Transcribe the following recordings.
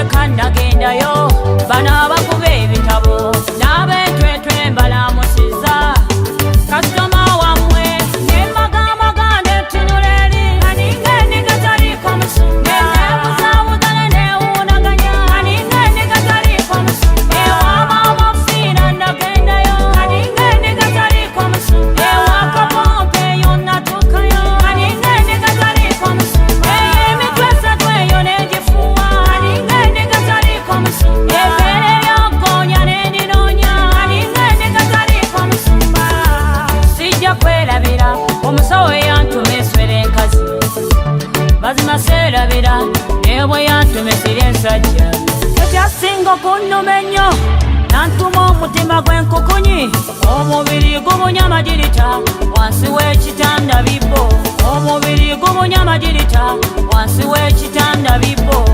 Amerika nagendayo, bano abakuba ebitabo n'abentwetwe mbalamusiza. Kasitoma wammwe nembagamba netunula eri aninga endiga taliiko musumba, nebuzabuza ne newuunaganya aninga endiga taliiko musumba. Ewa maama Fiina nagendayo aninga endiga taliiko musumba, ewa Kapompe eyo natuukayo aninga endiga taliiko musumba, eyo emitwe esatu eyo nengifuuwa aninga endiga taliiko musumba, ebbeere lyagoonya nendinoonya aninga endiga taliiko musumba. Sijja kwerabira omusawo eyantuma eswera enkazi, mazima seerabira naye bwe yantuma esiri ensajja. Ekyasinga okunnuma ennyo nantuma omutima gw'enkukunyi, omubiri gubunya amagirita wansi w'ekitanda bibbo, omubiri gubunya amagirita wansi w'ekitanda bibbo.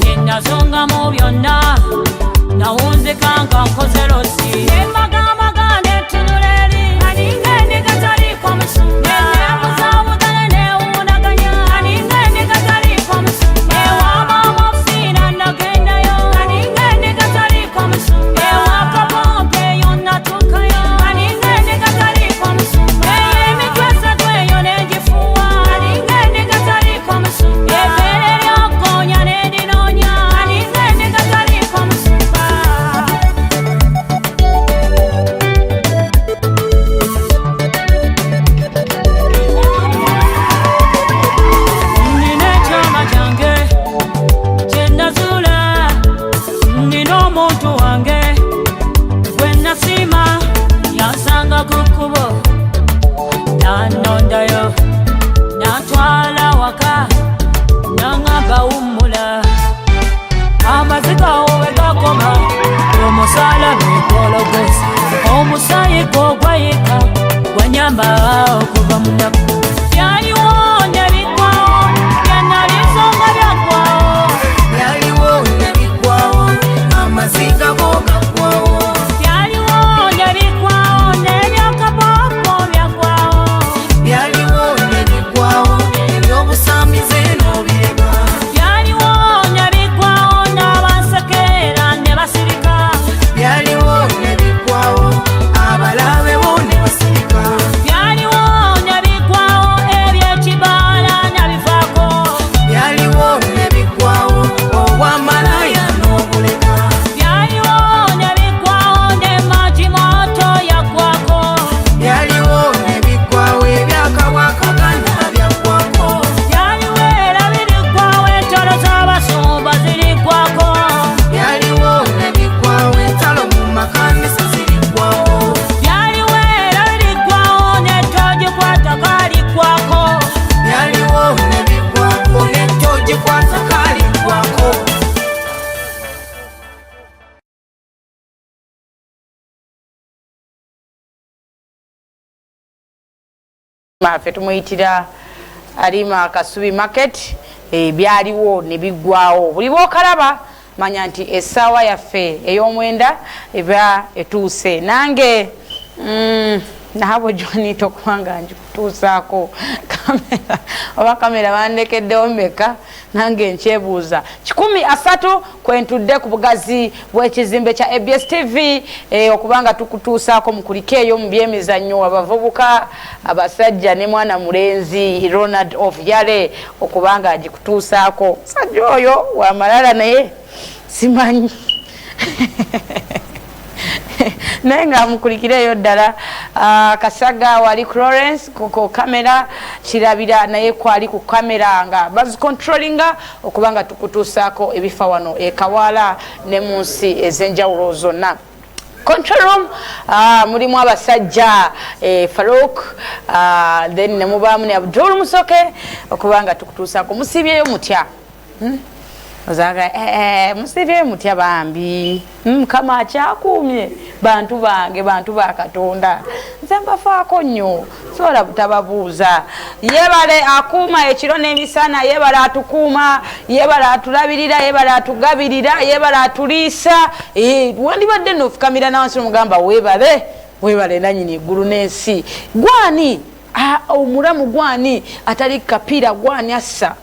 Yenazongamu byonna nawunzika nga nkoze losi nembagamba netunula eri aninga endiga taliiko musumba, nebuzabuza ne newuunaganya aninga endiga taliiko musumba. Ewa maama Fiina nagendayo aninga endiga taliiko musumba, ewa Kapompe eyo natuukayo aninga endiga taliiko musumba, eyo emitwe esatu eyo nengifuuwa aninga endiga taliiko musumba, ebbeere lyagoonya nendinoonya aninga endiga taliiko musumba. Nina ekyama kyange kye nazuula, nina omuntu wange gwe nasiima, yansanga ku kkubo nannondayo nantwala waka naŋŋamba wummula, amaziga awo we gakoma, omusalaba egwologose omusaayi gwogwayika gwanyamba okuva mu nnaku. Byaliwo ne biggwawo, byanalizo nga byaggwawo. Byaliwo ne biggwawo, amaziga go gaggwawo. Byaliwo ne biggwawo, n'ebyakapopo byaggwawo. Byaliwo ne biggwawo, ebyobusamize n'obireka. Byaliwo ne biggwawo, n'abansekerera ne basirika. Byaliwo ne biggwawo, abalabe bo ne basirika. Byaliwo ne biggwawo, ebyekibaala nabivaako. Byaliwo ne biggwawo, obwamalaya n'obuleka. Byaliwo ne biggwawo, ne majimoto yaggwako. Byaliwo ne biggwawo, ebyakabwakagana byaggwako. Byaliwo era biriggwawo, entalo z'abasumba ziriggwako. Byaliwo ne biggwawo, entalo mu makanisa ziriggwawo. Byaliwo era biriggwawo, netogikwatako aliggwako. Byaliwo ne biggwako, netogikwatako aliggwako. Ffe tumuyitira Alima Kasubi Market. Byaliwo ne biggwawo, buli bwokalaba manya nti essaawa yaffe ey'omwenda eba etuuse. Nange naabo Jonita okubanga njikutuusaako kamera oba kamera bandekeddewo meka, nange nkyebuuza. 130 kwentudde ku bugazi bw'ekizimbe kya ABS TV, okubanga tukutuusaako mukulike eyo mu byemizannyo, abavubuka, abasajja ne mwana mulenzi Ronald of Yale okubanga agikutuusaako. Musajja oyo wamalala naye simanyi naye nga mukulikireeyo ddala. Kasaga wali Florence ku kamera, Kirabira naye kwali ku kamera nga bazicontrollinga okuba nga tukutuusaako ebifa wano e Kawaala ne mu nsi ez'enjawulo zonna. Control room, mulimu abasajja, Farouk, then ne mubaamu ne Abdul Musoke okuba nga tukutuusaako. Musiibyeyo mutya? Ozaga, musiibyeyo mutya bambi? Mukama akyakuumye bantu bange, bantu ba Katonda, nze mbafaako nnyo, sobola butababuuza. Yebale akuuma ekiro n'emisana, yebale atukuuma, yebale atulabirira, yebale atugabirira, yebale atuliisa. Wandibadde nofukamira nawansi nomugamba webale, webale nanyini eggulu n'ensi. Gwani omulamu, gwani atali kapiira, gwani assa?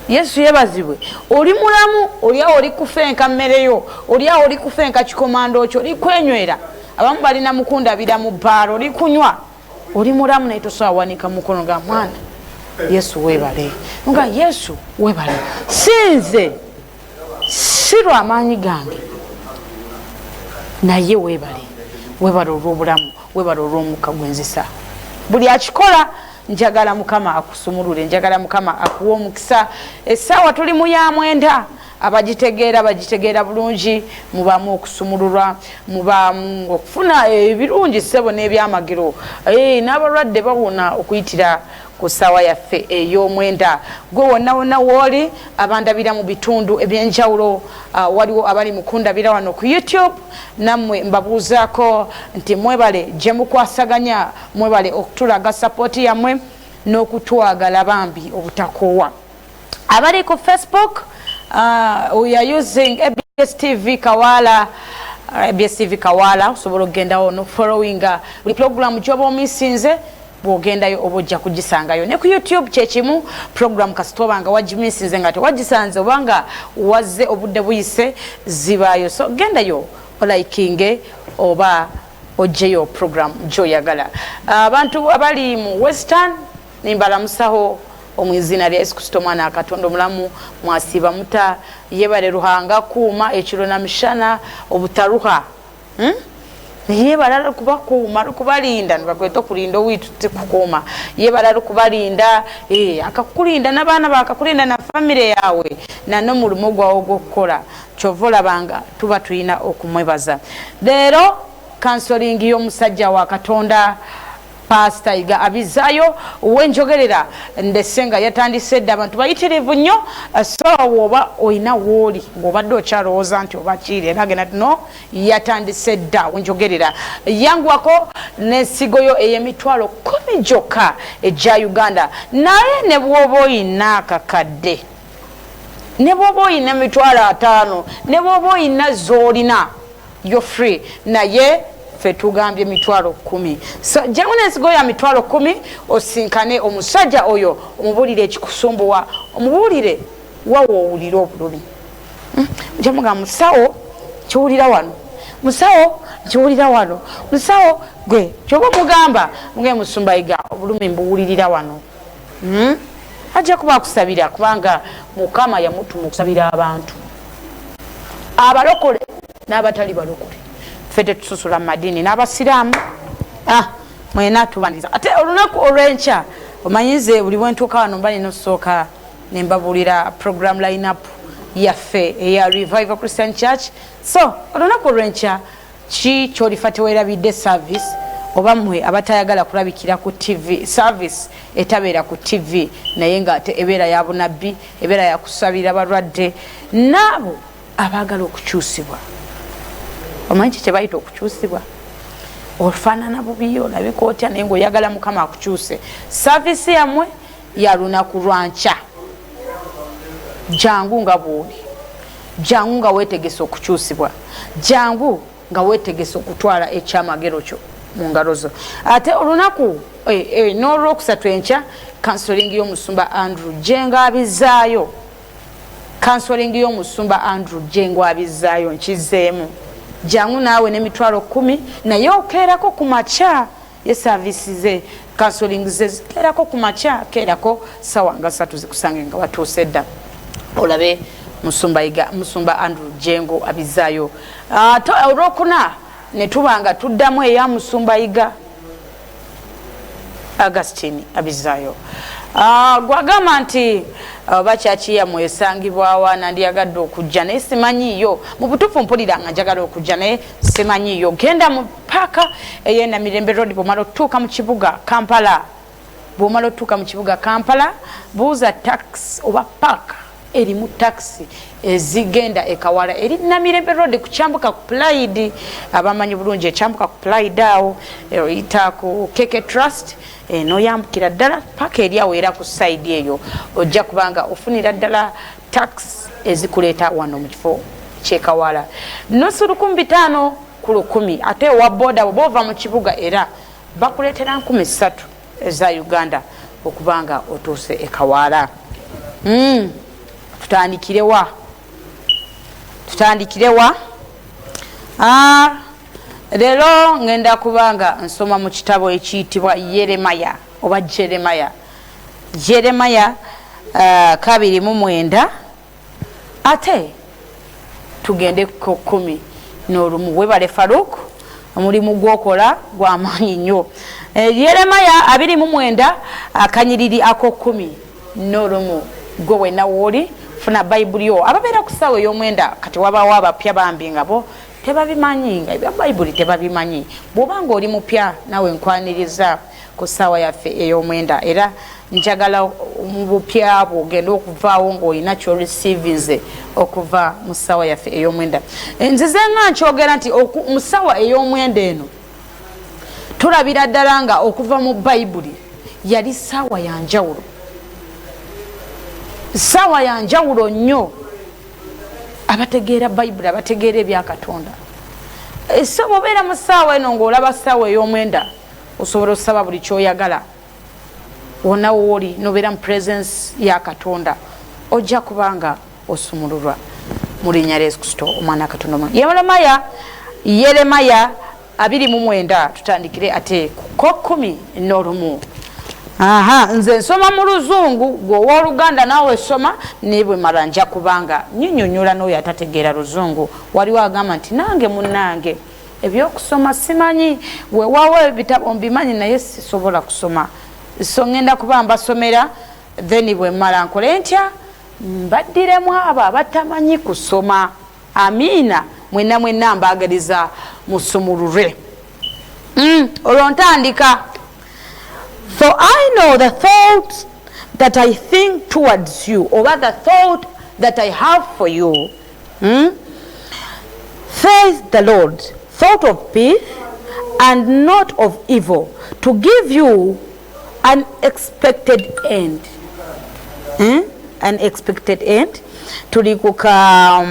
Yesu yebazibwe. Oli mulamu, oli awo oli kufenka mmere yo, oli awo oli kufenka kikomando kyo, oli kwenywera. Abamu balina mukundabira mu bbaala, oli kunywa. Oli mulamu naye tosobola wanika mukono ga mwana. Yesu webale. Nga Yesu webale. Si nze, si lwa maanyi gange, naye webale. Webale olw'obulamu, webale olw'omukka gwenzisa. Buli akikola njagala Mukama akusumulule, njagala Mukama akuwe omukisa. Essaawa tuli mu ya 9, abagitegeera bagitegeera bulungi, mubaamu okusumululwa, mubaamu okufuna ebirungi ssebo n'ebyamagero. N'abalwadde bawona okuyitira ku ssaawa yaffe ey'omwenda. Gwe wonna wonna wooli abandabira mu bitundu ebyenjawulo, waliwo abali mu kundabira wano ku YouTube, nammwe mbabuuzaako nti mwebale gye mukwasaganya, mwebale okutulaga sapooti yammwe n'okutwagala bambi obutakoowa. Abali ku Facebook, we are using ABS TV Kawala, ABS TV Kawala, osobola okugendawo no followinga buli program gy'oba omisinze, bw'ogendayo oba ojja kugisangayo. Ne ku YouTube kyekimu, program kasita oba nga wagimisinze nga tewagisanze oba nga wazze obudde buyise, zibaayo. So gendayo olikinge oba ogyeyo program gy'oyagala. Abantu abali mu Western nimbalamusaho omwizina lya Yesu Kristo omwana wa Katonda omulamu. Mwasiiba muta? Yebale Ruhanga kuuma ekiro na mishana obutaruha, Yebala kubakuuma, kubalinda. Nibakweta okulinda owitu tikukuuma. Yebala kubalinda, akakulinda n'abaana bakakulinda na famire yawe na n'omulimu gwawe ogw'okukola. Kyova olabanga tuba tulina okumwebaza. Leero counseling y'omusajja wa Katonda Pastor Yiga Abizayo wenjogerera ndese nga yatandise dda, abantu bayitirivu nnyo. So woba olina wooli ng'obadde okyalowooza nti oba kiiri era agenda, no, yatandise dda wenjogerera. Yanguwako n'ensigo yo ey'emitwalo 10 gyokka egya Uganda. Naye ne bw'oba oyina akakadde, ne bw'oba oyina 50,000, ne bw'oba oyina z'olina, you're free. Naye ffe tugambye 10,000. So jangu n'ensigo ya 10,000 osinkane omusajja oyo, omubuulire ekikusumbuwa, omubuulire wawa owulire obulumi. Jamuga musawo, kiwulira wano, musawo, kiwulira wano, musawo. Gwe kyoba omugamba, muge musumba Yiga obulumi mbuwulirira wano. Ajja kuba akusabira, kubanga Mukama yamutuma okusabira abantu abalokole n'abatali balokole. Ffe tetususula mu madiini n'abasiraamu. Mwena tubaniriza. Ate olunaku olw'enkya, omanyize buli bwentuuka wano mba nina okusooka ne mbabuulira program lineup yaffe eya Revival Christian Church. So olunaku olw'enkya ki kyolifa tewerabidde service, oba mmwe abatayagala kulabikira ku TV, service etabeera ku TV naye nga ate ebeera ya bunabbi, ebeera yakusabira balwadde n'abo abaagala okukyusibwa. Omanyi ki kye bayita okukyusibwa? Ofaanana bubi, olabika otya, naye ngaoyagala Mukama akukyuse. Service yammwe ya lunaku lwankya. Jangu nga bwoli, jangu nga weetegese okukyusibwa, jangu nga weetegese okutwala ekyamagero kyo mu ngalo zo. Ate olunaku n'olwokusatu enkya, counseling y'omusumba Andrew Jengo Abizaayo. Counseling y'omusumba Andrew Jengo Abizaayo, nkizeemu, jangu naawe n'emitwalo 10, naye okeerako ku makya. Ye service ze counseling ze zikeerako ku makya, keerako sawa nga 3 zikusange nga watuuse dda, olabe musumba Yiga, musumba Andrew Jengo Abizaayo. Ate olwokuna ne tuba nga tuddamu eya musumba Yiga Augustine Abizaayo. Gwagamba nti oba kyaki yammwe esangibwawa, nandyagadde okujja naye simanyiiyo. Mu butuufu mpulira nga njagala okujja naye simanyiiyo. Genda mu paaka ey'enamirembe Road. Bwomala otutuuka mu kibuga Kampala, bwomala otutuuka mu kibuga Kampala, buuza taxi oba paaka erimu taxi ezigenda ekawala eri Namirembe Road ku kyambuka ku Pride. Abamanyi bulungi ekyambuka ku Pride awo, oyita ku Keke Trust, noyambukira ddala paka eri awo. Era ku side eyo ojja kubanga ofunira ddala taxi ezikuleeta wano mu kifo kyekawala, nusu 1500 ku 1000. Ate owa boda, bwoba ova mu kibuga, era bakuleetera 3000 eza Uganda okubanga otuuse ekawaala. Tutandikirewa? Tutandikirewa? Ah, leero ngenda kubanga nsoma mu kitabo ekiyitibwa Yeremaya oba Jeremaya. Jeremaya 29, ate tugende ku 11. Webale Faruk, omulimu gwokola gwamaanyi nnyo. Yeremaya 29, akanyiriri ako-11. Gwe wenna wooli, funa Bayibuli yo. Ababeera ku ssaawa ey'omwenda, kati wabaawo abapya bambi nga bo tebabimanyi, nga ebya Bayibuli tebabimanyi. Bw'oba nga oli mupya, naawe nkwaniriza ku ssaawa yaffe ey'omwenda, era njagala mu bupya bwo ogende okuvaawo ng'olina kyoreceivinze okuva mu ssaawa yaffe ey'omwenda. Nzize nga nkyogera nti mu ssaawa ey'omwenda eno tulabira ddala nga okuva mu Bayibuli yali ssaawa yanjawulo, ssaawa yanjawulo nnyo. Abategeera Bayibuli, abategeera ebyakatonda, so bwobeera mu ssaawa eno ng'olaba ssaawa ey'omwenda, osobola osaba buli kyoyagala. Wonna wooli nobeera mu presence ya Katonda, ojja kubanga osumululwa mu linnya lya Yesu Kristo, omwana wa Katonda omwana. Yeremaya 29, tutandikire ate ko 11. Aha, nze nsoma mu Luzungu, gwe owooluganda naawe soma, naye bwe mala nja kubanga nyinyonyola n'oyo atategeera Luzungu. Waliwo agamba nti, "Nange munnange ebyokusoma simanyi, weewaawo ebitabo mbimanyi, naye sisobola kusoma." So ŋŋenda kuba mbasomera, then bwe mmala nkole ntya? Mbaddiremu abo abatamanyi kusoma. Amiina. Mwenna mwenna mbaagaliza musumululwe. Olwo ntandika. "For I know the thoughts that I think towards you," oba "the thought that I have for you, says the Lord, thought of peace and not of evil, to give you an expected end." An expected end. Tuli ku ka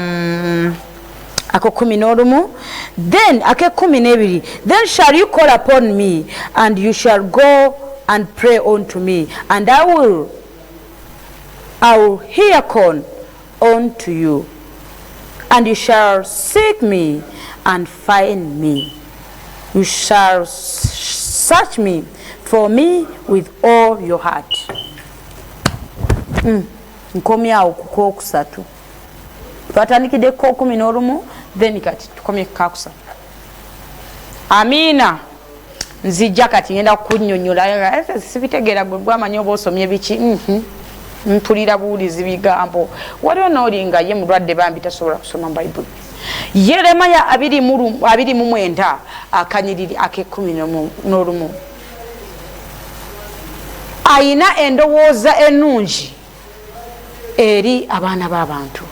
ako 11, then ake 12. "Then shall you call upon me, and you shall go and pray unto me, and I will hearken unto you, and you shall seek me and find me. You shall search me for me with all your heart." Nkomyawo ku kokusatu. Twatandikidde ko 11, then kati tukomye kukakusatu. Amiina. Nzijja kati ngenda kukunyonyola. Sibitegeera, gwe gwamanyi oba osomye biki. Mpulira buwulizi bigambo. Waliwo nooli nga ye mulwadde bambi, tasobola kusoma Bayibuli. Yeremaya 29, akanyiriri akekumi n'olumu. Ayina endowooza ennungi eri abaana b'abantu,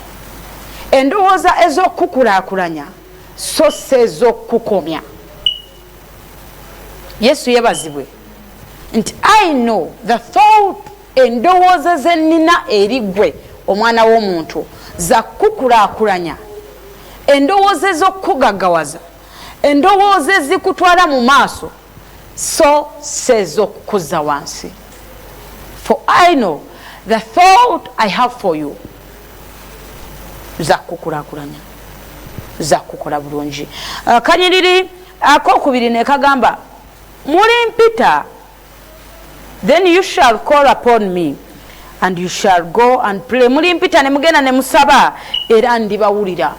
endowooza ez'okukulaakulanya so si ez'okukomya. Yesu yebazibwe nti "I know the thought", endowooza zennina eri ggwe omwana w'omuntu za kukulaakulanya, endowooza ez'okukugaggawaza, endowooza ezikutwala mu maaso so si ez'okukuzza wansi. "For I know the thought I have for you", za kukulaakulanya, za kukola bulungi. Kanyiriri akokubiri ne kagamba, "Mulimpita", "then you shall call upon me and you shall go and pray." Mulimpita ne mugenda ne musaba, era ndibawulira.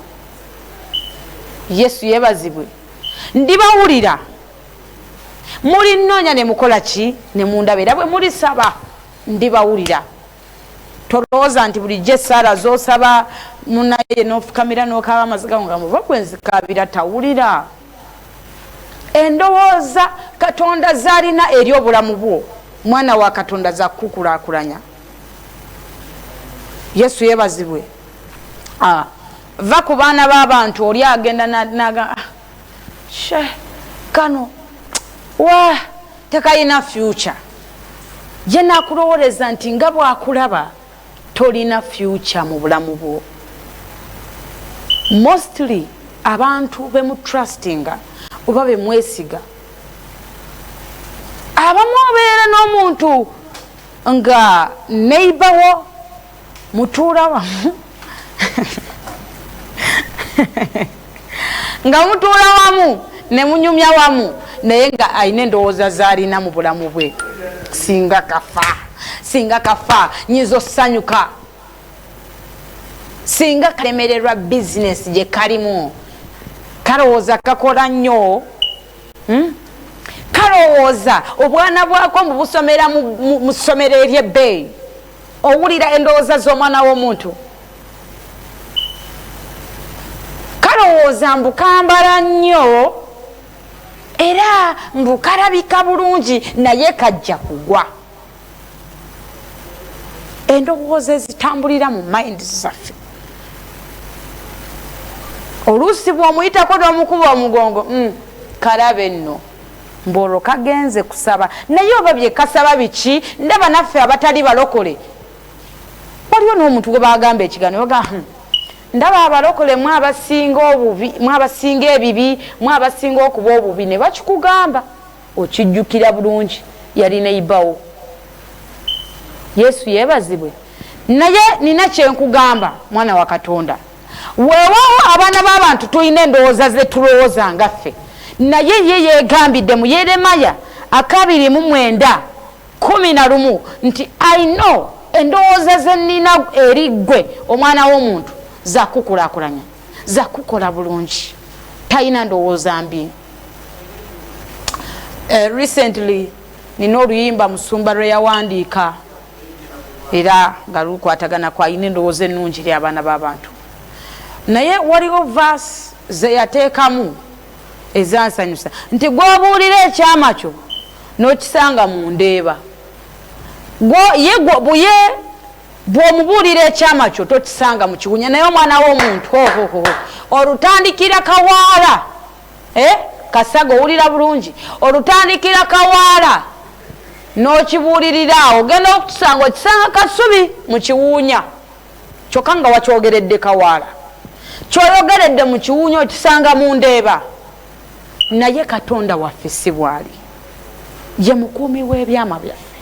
Yesu yebazibwe. Ndibawulira. Mulinnoonya ne mukola ki? Ne mundaba, era bwe mulisaba ndibawulira. Tolowooza nti bulijjo essaala z'osaba munaye n'ofukamira n'okaaba amaziga nga muva gwenzikabira tawulira. Endowooza Katonda z'alina eri obulamu bwo, mwana wa Katonda, za kukulaakulanya. Yesu yebazibwe. Ah, va ku baana b'abantu. Oli agenda naga, "Ah, she kano wa tekayina future." Ye nakulowooleza nti nga bwakulaba tolina future mu bulamu bwo. Mostly abantu bemutrustinga oba bemwesiga, abamu obeera n'omuntu nga neighbour wo. Mutuula wamu nga mutuula wamu ne munyumya wamu, naye nga alina endowooza z'alina mu bulamu bwe. Singa kafa, singa kafa nyinza osanyuka, singa kalemererwa bizinesi gye kalimu, kalowooza kakola nnyo, Kalowooza obwana bwako mbu busomera mu ssomero ery'ebbeeyi. Owulira endowooza z'omwana w'omuntu? Kalowooza mbu kambala nnyo era mbu kalabika bulungi, naye kajja kugwa. Endowooza ezitambulira mu mind zaffe, oluusi bw'omuyitako n'omukuba omugongo, kalabe nno mbu olwo kagenze kusaba, naye oba bye kasaba biki? Ndaba naffe abatali balokole, waliwo n'omuntu gwe bagamba ekigambo baga, ndaba abalokole mwe abasinga obubi, mwe abasinga ebibi, mwe abasinga okuba obubi, ne bakikugamba. Okijjukira bulungi, yali neibawo. Yesu yeebazibwe. Naye nina kyenkugamba, mwana wa Katonda, weewaawo abaana b'abantu tulina endowooza ze tulowooza nga ffe, naye ye yeegambidde mu Yeremaya akabiri mu mwenda kumi na lumu nti I know endowooza ze nnina eri ggwe omwana w'omuntu za kukulaakulanya, za kukola bulungi. Talina ndowooza mbi. Recently nina oluyimba musumba lwe yawandiika era nga lukwatagana ku alina endowooza ennungi eri abaana b'abantu, naye waliwo verse ze yateekamu ezansanyusa nti gw'obuulira ekyama kyo n'okisanga mu ndeeba, ye buye bw'omubuulira ekyama kyo tokisanga mu kiwunya, naye omwana w'omuntu hohoho olutandikira Kawaala, Kasaga, owulira bulungi, olutandikira Kawaala n'okibuulirira awo, ogenda okukisanga okisanga Kasubi mu kiwuunya, kyokka nga wakyogeredde Kawaala. Kyoyogeredde mu kiwuunya okisanga mu ndeeba. Naye Katonda waffe si bw'ali, ye mukuumi w'ebyama byaffe.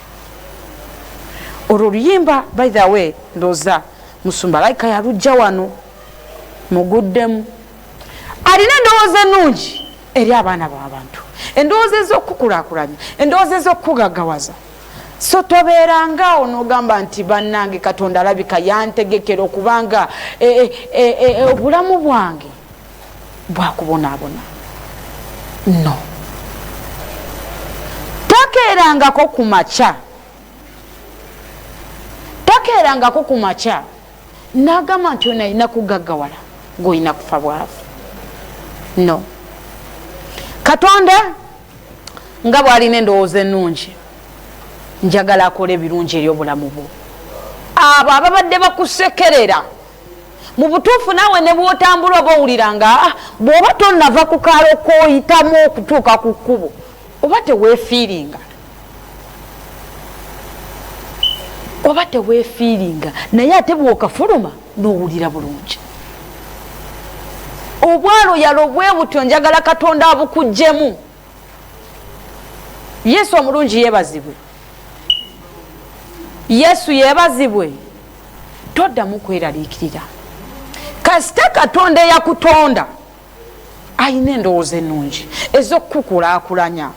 Olwo oluyimba, by the way, ndowooza musumba layika yalujja wano muguddemu. Alina endowooza ennungi eri abaana b'abantu, endowooza ez'okukulaakulanya, endowooza ez'okukugaggawaza. So tobeerangaawo n'ogamba nti bannange Katonda alabika yantegekera okubanga obulamu bwange bwakubonaabona. No, takeerangako ku makya, takeerangako ku makya n'agamba nti ono alina kugaggawala, gw'olina kufa bwavu. No, Katonda nga bw'alina endowooza ennungi, njagala akola ebirungi eri obulamu bwo. Abo ababadde bakusekerera, mu butuufu naawe ne bw'otambula oba owulira nga bw'oba tonnava ku kaalo k'oyitamu okutuuka ku kkubo oba teweefiiringa, oba teweefiiringa, naye ate bw'okafuluma n'owulira bulungi. Obwaloyalo bwe butyo njagala Katonda abukuggyemu. Yesu omulungi yeebazibwe. Yesu yeebazibwe. Toddamu kweraliikirira, kasita Katonda eyakutonda alina endowooza ennungi ez'okukukulaakulanya,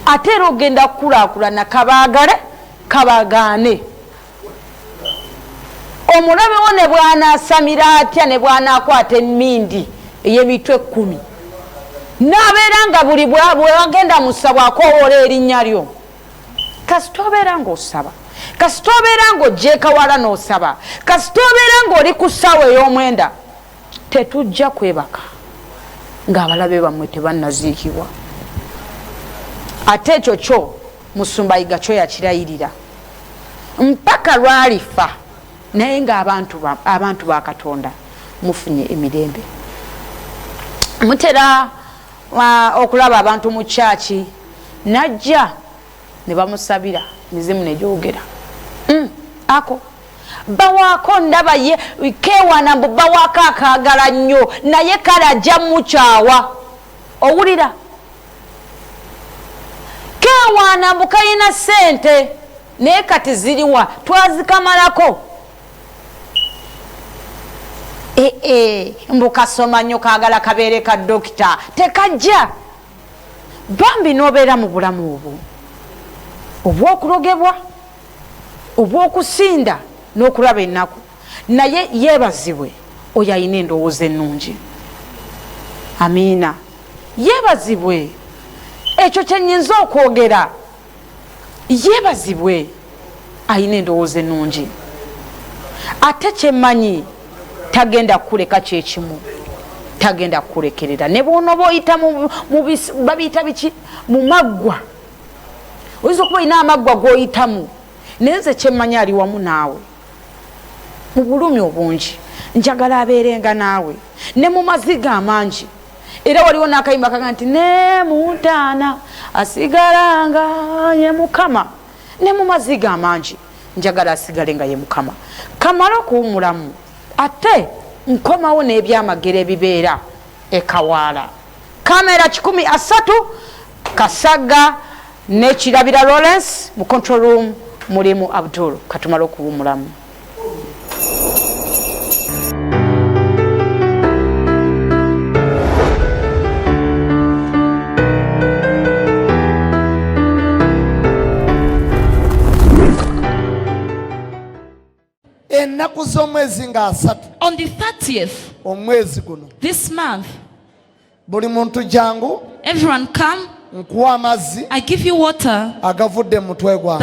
ate era ogenda kukulaakulana kabaagale kabagaane. Omulabe wo ne bw'anaasamira atya, ne bw'anaakwata emmindi ey'emitwe 10 n'abeera nga buli bw'agenda mu ssabo akoowoola erinnya lyo, kasita obeera ng'osaba, kasita obeera ng'ogyekawala n'osaba, kasita obeera ng'oli ku ssaawa ey'omwenda, tetujja kwebaka ng'abalabe bammwe tebannaziikibwa. Ate ekyo kyo musumba Yiga kyo yakirayirira mpaka lwalifa, naye ng'abantu abantu ba Katonda mufunye emirembe. Mutera okulaba abantu mu kyaki najja ne bamusabira mizimu negyogera, ako bawaako ndaba ye keewana mbu bawaako akaagala nnyo, naye kale ajja mukyawa. Owulira keewaana mbu kalina ssente, naye kati ziriwa? Twazikamalako. Ee eh, eh, mbu kasoma nnyo kaagala kabeere ka dokita, tekajja bambi. N'obeera mu bulamu obwo obw'okulogebwa, obw'okusinda n'okulaba ennaku. Naye yeebazibwe oyo alina endowooza ennungi. Amiina, yeebazibwe. Ekyo kyenyinza okwogera, yeebazibwe alina endowooza ennungi. Ate kyemmanyi, tagenda kukuleka, kyekimu tagenda kukulekerera. Ne bwonoba oyita babiyita biki, mu maggwa, oyinza okuba olina amaggwa g'oyitamu, naye nze kyemmanyi ali wamu naawe mu bulumi obungi. Njagala abeerenga naawe ne mu maziga amangi. Era waliwo n'akayimba kaga nti ne muntaana asigalanga ye Mukama. Ne mu maziga amangi njagala asigale nga ye Mukama. Kamale okuwumulamu, ate nkomawo n'ebyamagero ebibeera ekawaala. Kamera 130 Kasaga n'Ekirabira Lawrence, mu control room mulimu Abdul. Katumale okuwumulamu. Ennaku z'omwezi nga 30, On the 30th, omwezi guno, this month, buli muntu jangu, everyone come. Nkuwa amazzi I give you water agavudde mu mutwe gwange.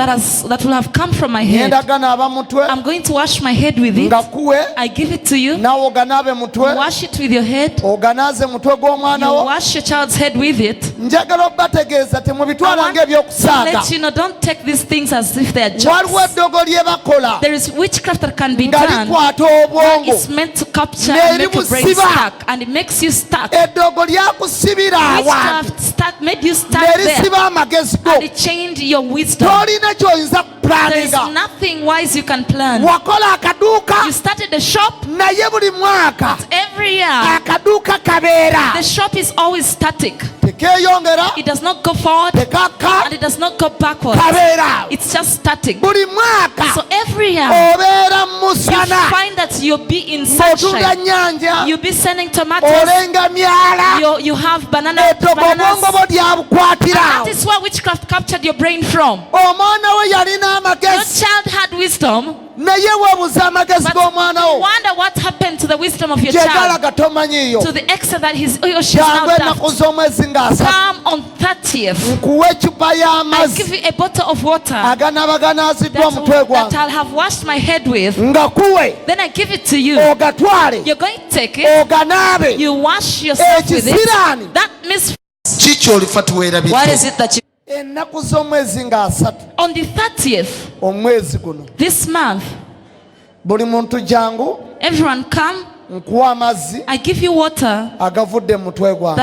that will have come from my head. Ngenda ganaaba mutwe, I'm going to wash my head with it. nga kuwe, I give it to you. naawe oganaabe mutwe, Wash it with your head. oganaaze mutwe gw'omwana You wo. wash your child's head with it. Njagala obategeeza I temubitwala want to ng'ebyokusaaga. let you know, don't take these things as if they are Waliwo jokes. eddogo lye bakola There is witchcraft that can be nga done. likwata obwongo It's meant to capture and make your brain N'eribusiba. stuck, and it makes you stuck. Eddogo lyakusibira awantu Witchcraft made you stuck there, nerisiba amagezi go. and it chained your wisdom. Tolina kyoyinza There is kupulaninga. nothing wise you can plan. Wakola akaduuka, You started a shop. Naye buli mwaka Every year, akaduuka kabeera the shop is always static. Tekeeyongera, It does not go forward tekakka, and it does not go backwards. Kabeera. It's just static. Buli mwaka So every year, obeera mu you musana, find that you'll be in ng'otunda sunshine. nnyanja, You'll be selling tomatoes. olenga myala. You have Eddogo bananas. obwongo bwo lyabukwatira That awo. is where witchcraft captured your brain from. Omwana we yalina Your amagezi, child had wisdom, naye weebuza amagezi but g'omwana wo wonder what happened to the wisdom of your child. gyegalaga tomanyiiyo. To the extent that he or she is now Jangu ennaku daft. z'omwezi nga 30, Come on 30th. nkuwa ecupa I y'amazzi give you a bottle of water aganaaba ganaaziddwa omutwe that gwange, I'll have washed my head with. nga kuwe, Then I give it to you. ogatwale, You're going to take it. oganaabe. You wash yourself with it. Ekisiraani. That means Kiki olifa tuweerabidde? what is it that you Ennaku z'omwezi nga 30, on the 30th, omwezi guno, this month, buli muntu jangu, everyone come. Nkuwa amazzi I give you water agavudde mu mutwe gwange.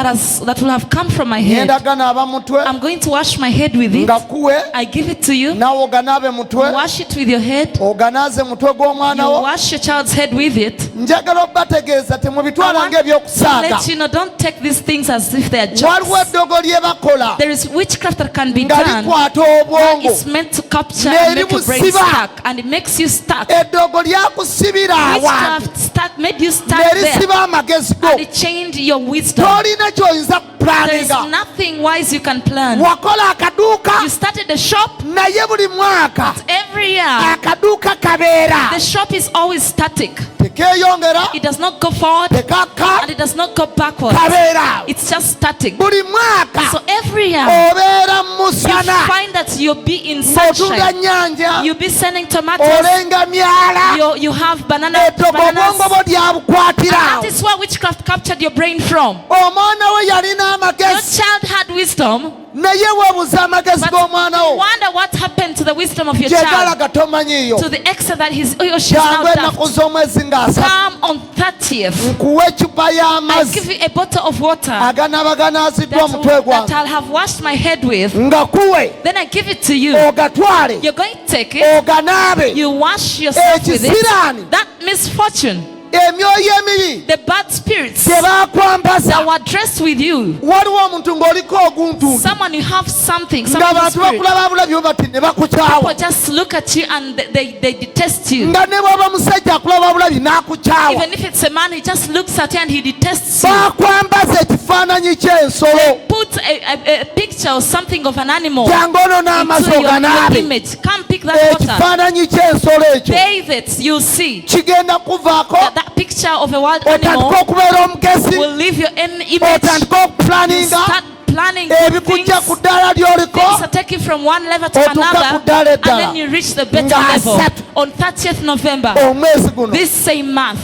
that will have come from my head. Ngenda ganaaba mutwe, I'm going to wash my head with it. nga kuwe, I give it to you. naawe oganaabe mutwe, Wash it with your head. oganaaze mutwe gw'omwana You wo. wash your child's head with it. Njagala obategeeza I temubitwala want to ng'ebyokusaaga. let you know, don't take these things as if they are Waliwo jokes. eddogo lye bakola There is witchcraft that can be nga done. likwata obwongo It's meant to capture and make your brain N'eribusiba. stuck, and it makes you stuck. Eddogo lyakusibira awantu Witchcraft made you stuck there, nerisiba amagezi go. And it chained your wisdom. Tolina kyoyinza There is kupulaninga. nothing wise you can plan. Wakola akaduuka, You started a shop. Naye buli mwaka Every year, akaduuka kabeera the shop is always static. Tekeeyongera, It does not go forward tekakka, and it does not go backwards. Kabeera. It's just static. Buli mwaka So every year, obeera mu you musana, find that you'll be in ng'otunda sunshine. nnyanja, You'll be selling tomatoes. olenga myala. You have Eddogo bananas. obwongo bwo lyabukwatira awo. That is where witchcraft captured your brain from. Omwana we yalina Your amagezi, child had wisdom, naye weebuza amagezi but g'omwana wo wonder what happened to the wisdom of your child. gyegalaga tomanyiiyo. To the extent that he or she is Jangu now ennaku daft. z'omwezi nga 30, Come on 30th. nkuwa ecupa I y'amazzi give you a bottle of water aganaaba ganaaziddwa omutwe that gwange, I'll have washed my head with. nga kuwe, Then I give it to you. ogatwale, You're going to take it. oganaabe. You wash yourself with Ekisiraani. it. That misfortune. Emyoyo emibi The bad spirits gye baakwambaza. that were dressed with you. Waliwo omuntu ng'oliko oguntuntu Someone you have something, nga something abantu spirit. bakulaba bulabi bati ne bakukyawa. People just look at you and they detest you. Nga ne bw'oba musajja akulaba bulabi n'akukyawa. Even if it's a man, he just looks at you and he detests you. Baakwambaza ekifaananyi ky'ensolo. Put a picture or something of an animal Jangu ono into n'amazzi your oganaabe. image. Come pick that water. Ekifaananyi ky'ensolo ekyo Bathe it. You'll see kigenda kuvaako that picture of a wild animal otandike okubeera omugezi will leave your image. otandike okupulaninga Start planning good things. ebikujja ku ddaala ly'oliko Things are taken from one level to Otuuka ku another, ddaala and eddala. then you reach the better Nga level asatu. on 30th November, omwezi guno this same month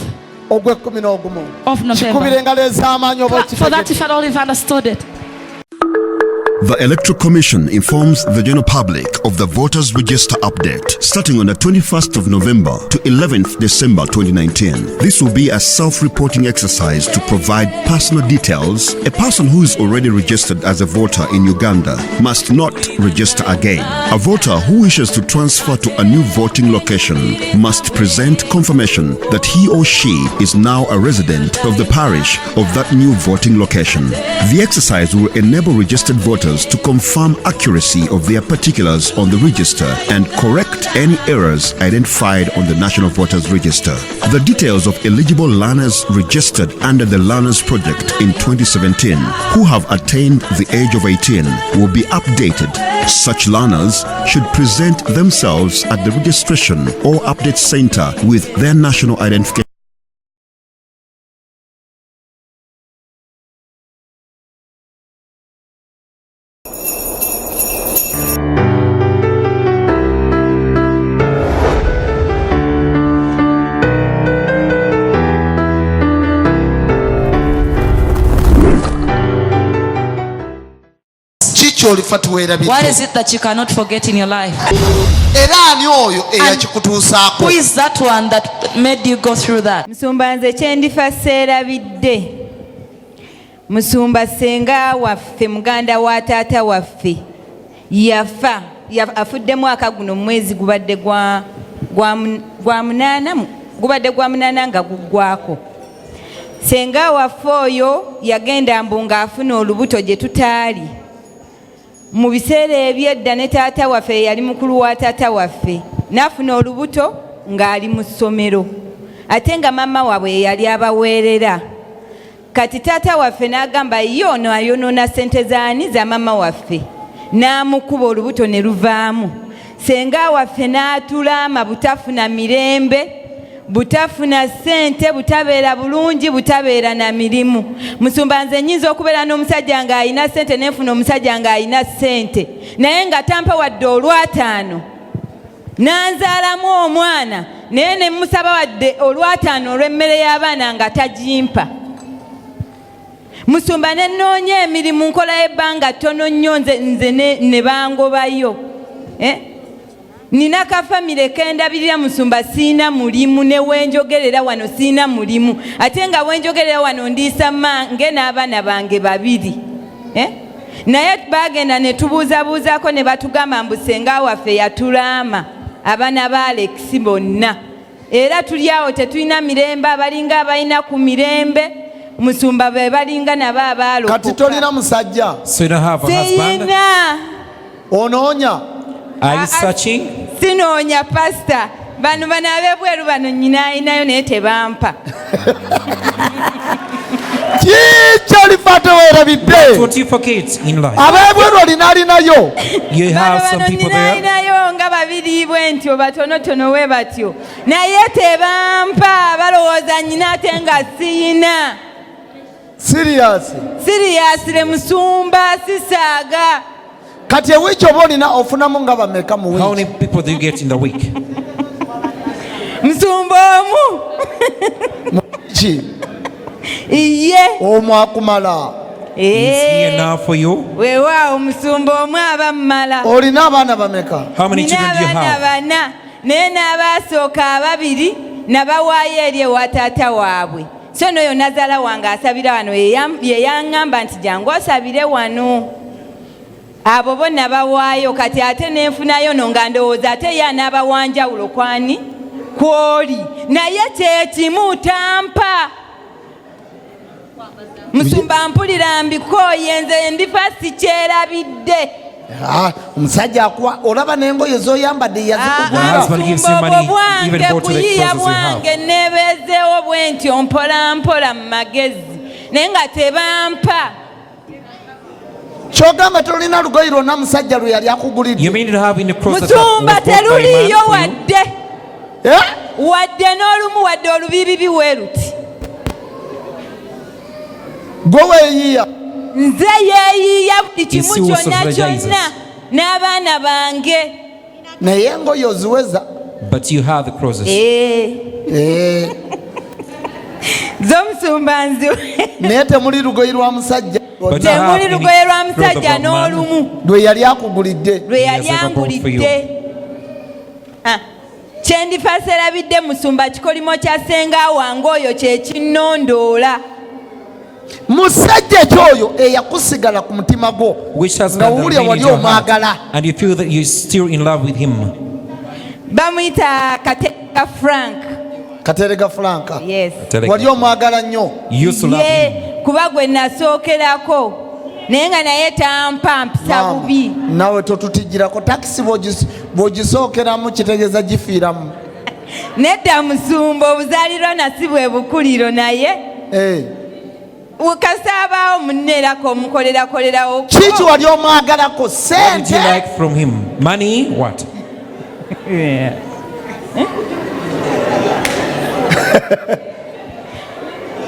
ogw'ekkumi n'ogumu of kikubira November. engalo ez'amaanyi oba Clap for that okitegedde. if at all you've understood it. The Electoral Commission informs the general public of the voters register update starting on the 21st of November to 11th December 2019. This will be a self-reporting exercise to provide personal details. A person who is already registered as a voter in Uganda must not register again. A voter who wishes to transfer to a new voting location must present confirmation that he or she is now a resident of the parish of that new voting location. The exercise will enable registered voters to confirm accuracy of their particulars on the register and correct any errors identified on the National Voters Register. The details of eligible learners registered under the Learners Project in 2017 who have attained the age of 18 will be updated. Such learners should present themselves at the registration or update center with their national identification. Ki ky'olifa What tuweerabidde is it that you cannot forget in your life? Era ani oyo eyakikutuusaako? Who is that one that made you go through that? Musumba nze kyendifa seerabidde musumba senga waffe muganda wa taata waffe yafa afudde mwaka guno mu mwezi gubadde gwa, gwa, gwa munaana gubadde gwa munaana nga guggwako senga waffe oyo yagenda mbu ng'afuna olubuto gye tutaali mu biseera ebyedda ne taata waffe yali mukulu wa taata waffe n'afuna olubuto ng'ali mu ssomero ate nga maama waabwe ye yali abaweerera kati taata waffe n'agamba ye ono ayonoona ssente zaani za maama waffe n'amukuba olubuto ne luvaamu senga waffe n'atulaama butafuna mirembe butafuna ssente butabeera bulungi butabeera na mirimu musumba nze nnyinza okubeera n'omusajja ng'alina ssente nenfuna omusajja ng'alina ssente naye nga tampa wadde olwataano nanzaalamu omwana naye ne musaba wadde olwataano olw'emmere y'abaana nga tagimpa musumba ne nnoonya emirimu nkolayo ebbanga ttono nnyo nze, nze ne bangobayo eh? Nina kafamire kendabirira musumba siina mulimu ne wenjogerera wano siina mulimu ate nga wenjogerera wano ndiisa mange n'abaana bange babiri eh? Naye bagenda ne tubuuzabuuzaako ne batugamba mbu senga waffe yatulaama abaana ba Alex bonna era tuli awo tetulina mirembe abalinga abalina ku mirembe musumba be balinga nabo abaalokoka. Kati tolina musajja? So you don't have a husband? Siyina. Onoonya? Are you Ah, ah. searching? Sinoonya pasita bano bano ab'ebweru bano nyina alinayo naye tebampa. Ki ky'olifa teweerabidde? What you forget in life? Ab'ebweru olina alinayo? You Bano have some bano people nyina there. alinayo nga babiri bwe ntyo batonotono we batyo naye tebampa balowooza nyina ate nga siyina. Siriyasi? Siriyasire musumba sisaaga. Kati ewiiki oba olina ofunamu nga bameka mu How wiiki? many people do you get in the week? Musumba omu. Ki? Iye. Omu akumala? Is he Eh, enough for you? weewaawo musumba omu aba mmala. Olina abaana bameka? How many Nina children do you abaana have? bana naye n'abaasooka ababiri nabawaayo eri ewa taata waabwe so n'oyo nazaala wange asabira wano ye yaŋŋamba nti jangu osabire wano abo bo nabawaayo kati ate nenfunayo no nga ndowooza ate ye anaaba wanjawulo kwani Kwoli naye kyekimu tampa. Musumba mpulira mbikooye, nze ndifa sikyerabidde. Ah, omusajja akuwa, olaba n'engoye z'oyambadde yazikugulira. Husband gives you Musumba, money, obwo bwange even bought the kuyiiya clothes you have. bwange, nebeezeewo bwe ntyo mpola mpola mu magezi, naye nga tebampa. Kyogamba tolina lugoye lwonna musajja lwe yali akugulidde? You may not have any clothes that was Musumba, bought by a man teruliiyo for you. wadde Eh? wadde n'olumu, wadde olubibibi we luti. Gwe weeyiya? Nze yeeyiiya buli kimu He still kyonna strategizes. kyonna n'abaana bange. Naye engoye oziweza? But you have the crosses. Eh, Eh, z'omusumba nziwe. Naye temuli lugoye lwa musajja But you have Temuli any lugoye lwa clothes musajja of a man. n'olumu lwe yali akugulidde. lwe yali He has ever bought for you. angulidde. Ah, kyendifa serabidde, musumba, kikolimo kya ssenga wange oyo kyekinnondoola. Musajja kyoyo eyakusigala ku mutima gwo Which nga husband that wuwulya remained wali in your heart, omwagala? and you feel that you're still in love with him. Bamuyita Kateeka Frank. Katerega Franka? Yes. Terega. Wali omwagala nnyo? You used to love Ye him. kuba gwe nasookerako, naye nga naye tampa, mpisa Maama, bubi. Nawe totutijjirako takisi, bw'ogisookeramu kitegeeza gifiiramu. Nedda musumba, obuzaalirwana si bwe bukuliro, naye Eh. kasaabaawo munneerako omukolerakolerawo. Kiki wali omwagalako? What did you Sente? like from him? Money? What?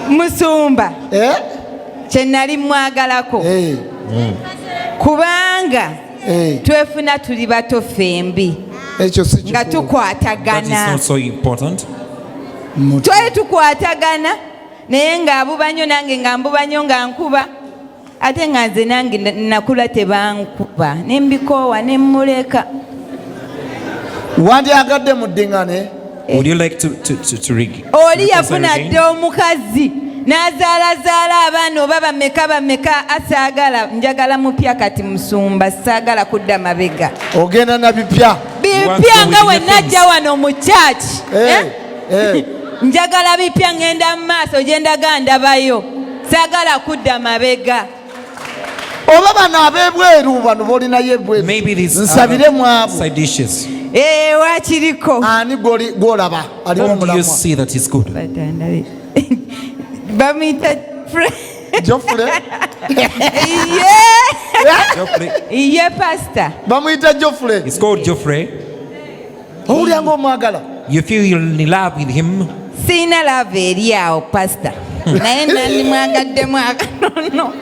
Musumba, Eh? kye nali mwagalako, Eh, kubanga eh. twefuna tuli bato ffembi Ekyo si nga kikulu. That is tukwatagana. not so important. Twali tukwatagana, naye ng'abuba nnyo nange nga mbuba nnyo, nga nkuba, ate nga nze nange nakula tebankuba, ne mbikoowa ne mmuleka. Wandyagadde muddiŋŋane? Would you like to Oli reconcile yafuna again? dda omukazi n'azaalazaala abaana oba bameka bameka, asaagala, njagala mupya kati musumba, saagala kudda mabega. Ogenda na bipya? want to Bipya go nga with we new najja things. wano mu kyaki. Eh, eh. Njagala bipya, ŋŋenda mu maaso gye ndaga ndabayo, saagala kudda mabega. Oba bano ab'ebweru bano bolinayo ebweru, Maybe these nsabire other mu abo. side dishes. Eh, wakiriko. Ani gw'olaba aliwo Whom do you omulamwa? see that is good? Bamuyita Jofule. Ye. Geoffrey. Ye pasita. Bamuyita Jofule? It's called Geoffrey. Owulya ngaomwagala? You feel you're in love with him. Siina love eri awo pasita, naye nandimwagaddemu akatono.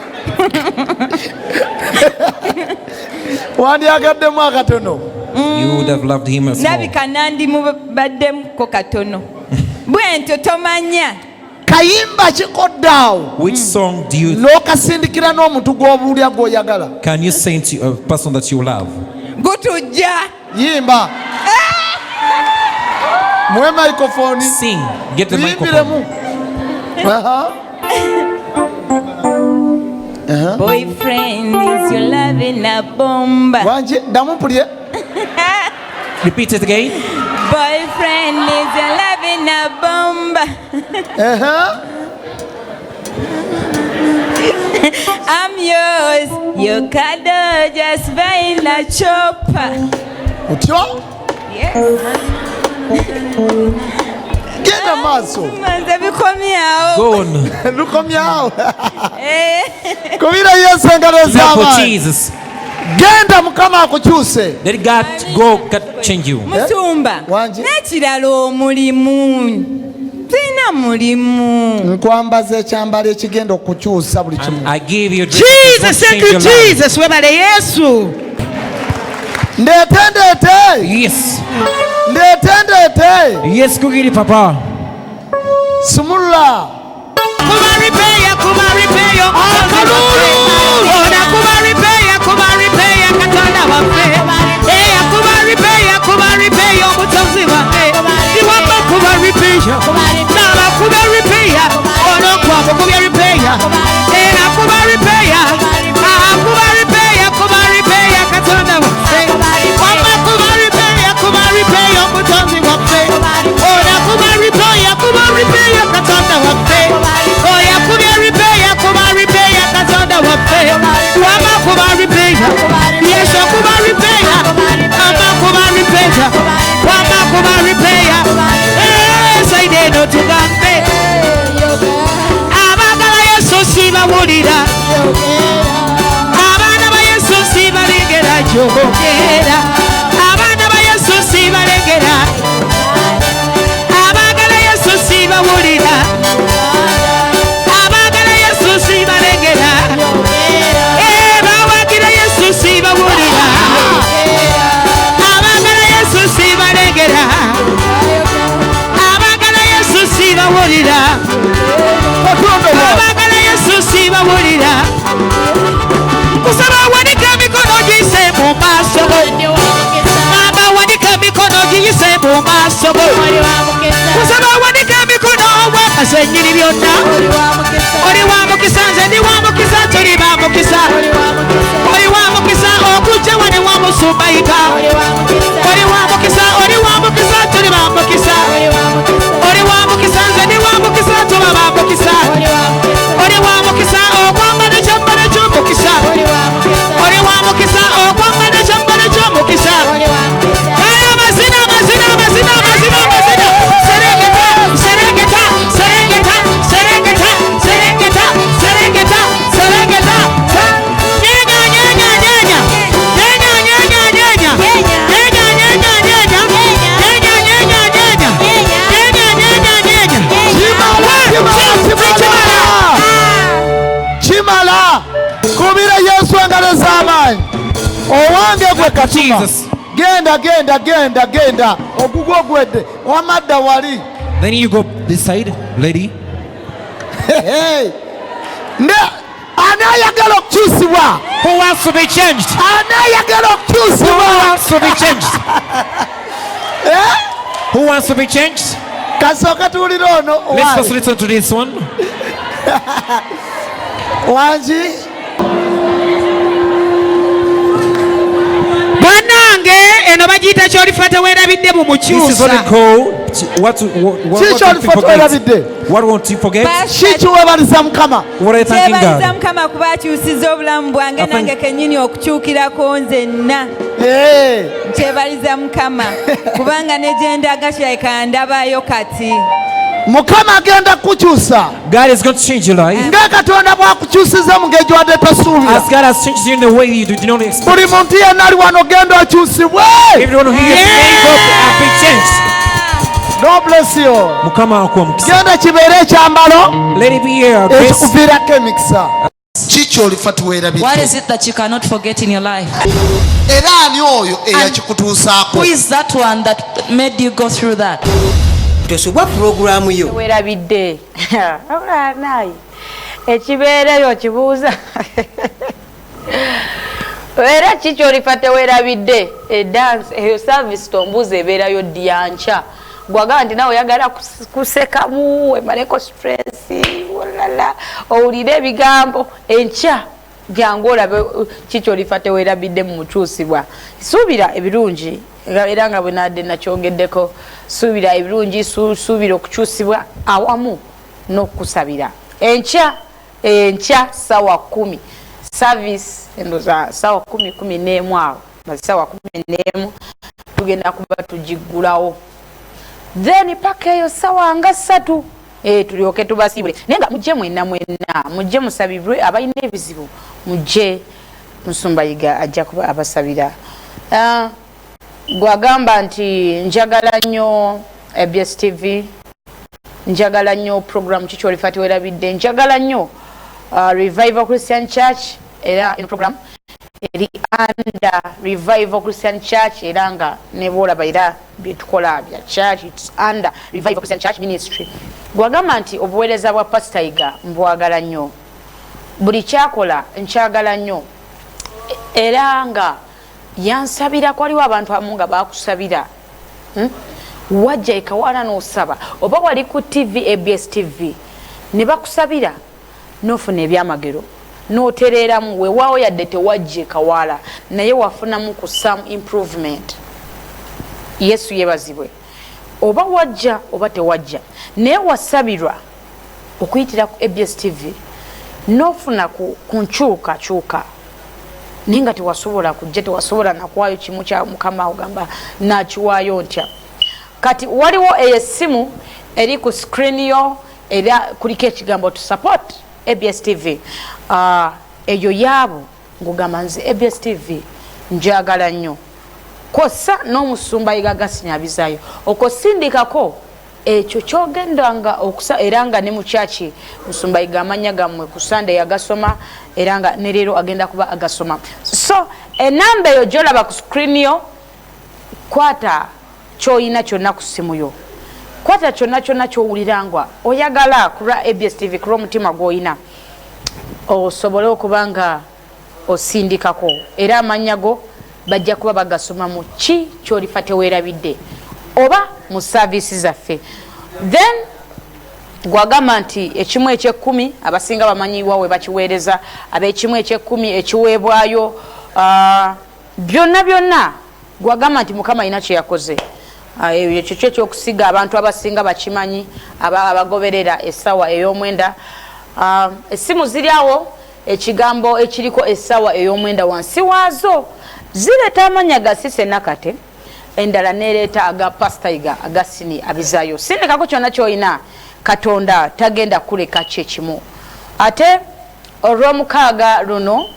Wandyagaddemu akatono? You would have loved him as well. Ndabika nandimubaddemuko katono bwe ntyo, tomanya. Kayimba kikoddaawo Which song do you n'okasindikira n'omuntu gw'obuulya gw'oyagala? can you sing to a person that you love? Gutujja. Yimba, muwe microphone. Sing. Get the Tuyimbiremu. microphone. Aha. Boyfriend is your love in a bomba. Wangi, ddamu mpulye. Repeat it again. Boyfriend is your love in a bomba. Aha. I'm yours, you can just buy a chopper. Otyo? Yes. Genda maaso. Nze bikomyawo. Go on. Lukomyawo. Eh. Kubira Yesu engalo Clap for ez'amaanyi. Jesus. Genda, Mukama akukyuse. Let God go. God change you. Musumba, Wangi? n'ekirala omulimu, sirina mulimu. Nkwambaza ekyambalo ekigenda okukyusa buli kimu. And I give you Jesus, thank you, Jesus. Webale Yesu. Ndeete, ndeete. Yes. Ndeete, ndeete. Yes, kugiri papa. Sumulula. Kuba repair, kuba repair, ona kuba repair, kuba repair, Katonda waffe. Eya kuba repair, kuba repair, omutonzi waffe. Iwamba kuba repair, naba kuba repair, ono kwabo kuba repair. Era kuba repair, ah kuba repair, kuba repair, Katonda waffe. Wamba kuba repair, kuba repair, omutonzi waffe. Ona kuba repair. Eh, side eno tugambe. Abaagala Yesu sibawulira. Abaana ba Yesu sibalengera kyogera. Abaana ba Yesu sibalengera. Abaagala Yesu sibawulira. Abaagala Yesu sibalengera. Eh, bawagira Yesu sibawulira. Abaagala Yesu sibalengera. Abaagala Yesu sibawulira. Abaagala Yesu sibawulira. Kusaba wanika emikono giyise mu maaso go. Mama wanika emikono giyise mu maaso go. Kusaba wanika emikono weebase nnyini byonna. Oli wa mukisa, nze ndi wa mukisa, tuli ba mukisa. Oli wa mukisa okujja wano wa musumbayika. Oli wa mukisa, oli wa mukisa, tuli ba mukisa. Oli wa mukisa, nze ndi wa mukisa, tuba ba mukisa. Oli wa mukisa okwambala ekyambalo eky'omukisa. Oli wa mukisa okwambala ekyambalo eky'omukisa. Kale amazina, amazina, amazina, amazina, amazina. Serengeta, serengeta, serengeta, serengeta, serengeta, serengeta, serengeta. Nyenya, nyenya, nyenya. Nyenya, nyenya, nyenya. Nyenya, nyenya, nyenya. Nyenya, nyenya, nyenya. Nyenya, nyenya, nyenya. Kimala, kimala, kimala. Kimala. Kubira Yesu engalo z'amaanyi. Owange gwe Katuma. Jesus. Genda, genda, genda, genda. Ogugwo ogwedde. Wamadda wali. Then you go this side, lady. Hey, hey. Nde ani ayagala okukyusibwa? Who wants to be changed? Ani ayagala Who okukyusibwa? wants to be changed? Eh? Who wants to be changed? Kasooka tuwulire ono. Let's first Wange. listen to this one. Wangi. Bannange eno bagiyita kyolifa teweerabidde mu This is what mukyusa. they call what what, what, Ki what kyolifa won't you forget? teweerabidde? What won't you forget? Ki kiweebaliza Mukama? What are you thanking Kyebaliza God? Mukama kuba akyusiza obulamu bwange I thank- nange kennyini okukyukirako nzenna. Eh. Nkyebaliza Mukama kubanga ne gye ndaga kirabika ndabayo kati. Mukama agenda kukukyusa. God is going to change your life. Nga Katonda bw'akukyusiza mu ngeri gy'obadde tosuubira. As God has changed you in the way you did not expect. Buli muntu yenna ali wano genda okyusibwe. Everyone who here today, go and be changed. God bless you. Mukama akuwa mukisa. Genda kibeere ekyambalo Let it be here. Grace. ekikuviirako emikisa. Ki kyolifa teweerabidde? What is it that you cannot forget in your life? Era ani oyo eyakikutuusaako? Who is that one that made you go through that? Tosubwa pulogulaamu yo. Werabidde naye ekibeereyo kibuuza era ki kyolifa tewerabidde? Edansi eyo service tombuuza ebeerayo dyankya gwagamba nti nawe oyagala kusekamu wemaleko stress olala owulire ebigambo enkya jangu olabe ki kyolifa tewerabidde mu mukyusibwa. Suubira ebirungi era nga bwe nadde nakyogeddeko, suubira ebirungi, suubira okukyusibwa awamu n'okusabira. Enkya enkya 10:00 service endoza 10:00 11 awo 11:15 tugenda kuba tugiggulawo, then paka eyo 3:00 tulyoke tubasibule. Naye nga mujje mwenna mwenna, mujje musabirwe, abalina ebizibu mujje, Musumba Yiga ajja kuba abasabira. Gwagamba nti njagala nnyo ABS TV, njagala nnyo program Kiki Olifa Tewerabidde, njagala nnyo Revival Christian Church, era eno program eri under Revival Christian Church, era nga ne bw'olaba era byetukola bya church, it's under Revival Christian Church Ministry. Gwagamba nti obuweereza bwa Pastor Yiga mbwagala nnyo, buli kyakola nkyagala nnyo, era nga yansabira. Kwaliwo abantu abamu nga bakusabira, Wajja ekawaana n'osaba oba wali ku TV ABS TV ne bakusabira n'ofuna ebyamagero n'otereeramu, weewaawo yadde tewajja ekawaala naye wafunamu ku some improvement. Yesu yeebazibwe. Oba wajja oba tewajja naye wasabirwa okuyitira ku ABS TV n'ofuna ku nkyukakyuka, naye nga tewasobola kujja, tewasobola nakuwaayo kimu kya Mukama, ogamba nakiwaayo ntya? Kati waliwo eyo essimu eri ku screen yo, era kuliko ekigambo to support ABS TV. Eyo yaabo ngugamba nze ABS TV njagala nnyo, kwossa n'omusumba Yiga Augustine Abizaayo, okosindikako ekyo kyogenda nga okusa. Era nga ne mukyaki musumba Yiga amannya gammwe ku Sande yagasoma, era nga ne leero agenda kuba agasoma. So enamba eyo gyolaba ku screen yo, kwata kyoyina kyonna ku ssimu yo, kwata kyonna kyonna kyowulira nga oyagala ku lwa ABS TV, ku lw'omutima gw'oyina, osobole okuba nga osindikako, era amannya go bajja kuba bagasoma mu ki kyolifa teweerabidde oba mu service zaffe. Then gwagamba nti ekimu ekyekkumi, abasinga bamanyiwa we bakiweereza, ab'ekimu ekyekkumi ekiweebwayo, byonna byonna. Gwagamba nti Mukama alina kyeyakoze, ekyo kyo ekyokusiga, abantu abasinga bakimanyi, abagoberera essaawa ey'omwenda. Essimu ziri awo, ekigambo ekiriko essaawa ey'omwenda wansi waazo zireeta amannya ga Sise Nakate, endala nereeta aga Pastor Yiga Augustine Abizaayo. Sindikako kyonna kyolina, Katonda tagenda kuleka kyekimu. Ate olwomukaaga luno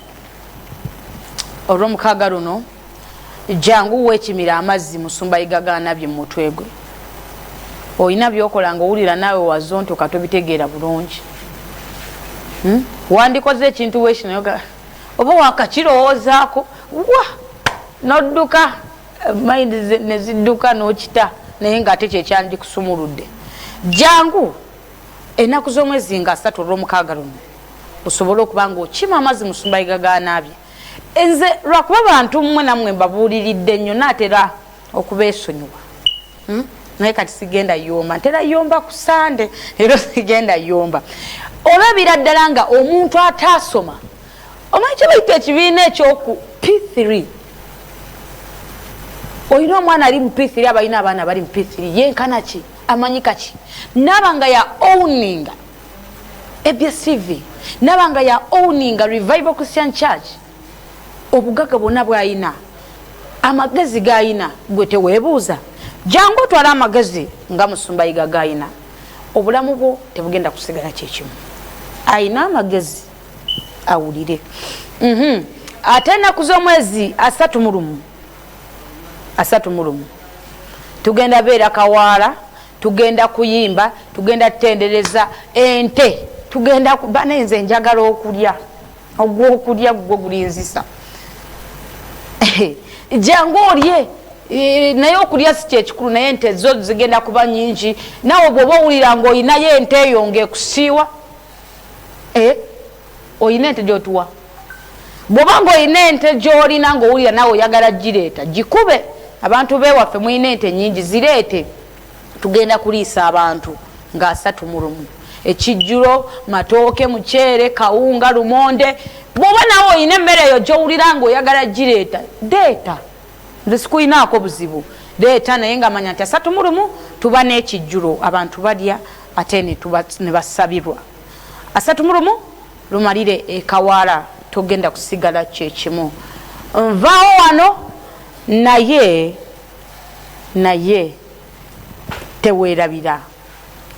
jangu weekimira amazzi musumba Yiga gaanabye mu mutwe gwe. Olina byokola nga owulira naawe wazontoka, tobitegeera bulungi, Wandikoze ekintu wekino oba wakakirowoozaako wa nodduka, mind nezidduka n'okita, naye ngaate kyekyandikusuumuludde. Jangu ennaku z'omwezi nga 30 olwomukaaga luno osobole okuba nga okima amazzi musumba Yiga gaanaabye. Nze lwakuba bantu mmwe nammwe mbabuuliridde nnyo, naatera okubeesonyiwa, Naye kati sigenda yomba, ntera yomba ku Sande, leero sigenda yomba. Olabira ddala nga omuntu ataasoma, omanyi kye bayita ekibiina ekyoku P3, olina omwana ali mu P3, abalina abaana bali mu P3, yenkana ki, amanyi kaki, naaba nga ya owninga ABS TV, naaba nga ya owninga Revival Christian Church, obugagga bwonna bwayina, amagezi gayina, gwe teweebuuza? Jangu otwale amagezi nga musumba Yiga gayina, obulamu bwo tebugenda kusigala kyekimu. Ayina amagezi awulire. Ate ennaku z'omwezi 31, 31, tugenda beera Kawaala, tugenda kuyimba, tugenda tutendereza ente, tugenda banenze. Njagala okulya ogwokulya gwo gulinzisa. Jangu olye. Naye okulya si kyekikulu, naye ente zo zigenda kuba nyingi. Naawe bwoba owulira nga oyinayo ente eyo ngaekusiiwa, oyina ente gyotuwa, bwoba nga oyina ente gyolina ngaowulira naawe oyagala gireeta, gikube. Abantu bewaffe mulina ente nyingi, zireete, tugenda kuliisa abantu nga 31. Ekijjulo matooke, muceere, kawunga, lumonde. Bwoba naawe oyina emmere eyo gyowulira nga oyagala gireeta, leeta, nze sikuyinaako buzibu, leeta. Naye nga manya nti 31 tuba n'ekijjulo, abantu balya ate ne basabirwa. 31 lumalire ekawaala, togenda kusigala kyekimu. Nvaawo wano, naye teweerabira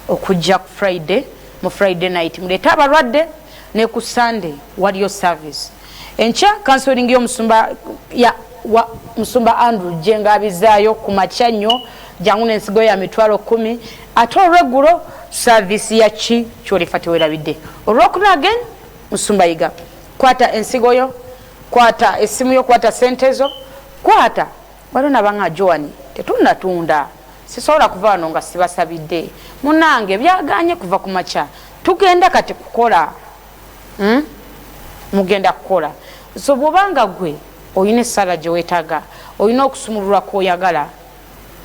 okujja ku Friday, mu Friday night muleete abalwadde, ne ku Sunday waliyo service. Enkya counseling y'omusumba ya wa musumba Andrew Jenga Abizaayo ku makya nnyo, jangu n'ensigo ya 100,000. Ate olweggulo service ya ki kyolifa tewerabidde. Olwokuna again musumba Yiga. Kwata ensigo yo, kwata essimu yo, kwata sente zo, kwata. Waliwo nabanga Joani tetunnatunda, sisobola kuva wano nga sibasabidde. Munange byaganye kuva ku makya, tugenda kati kukola, Mugenda kukola. So bwobanga gwe olina essala gye weetaaga, olina okusumululwa kwoyagala,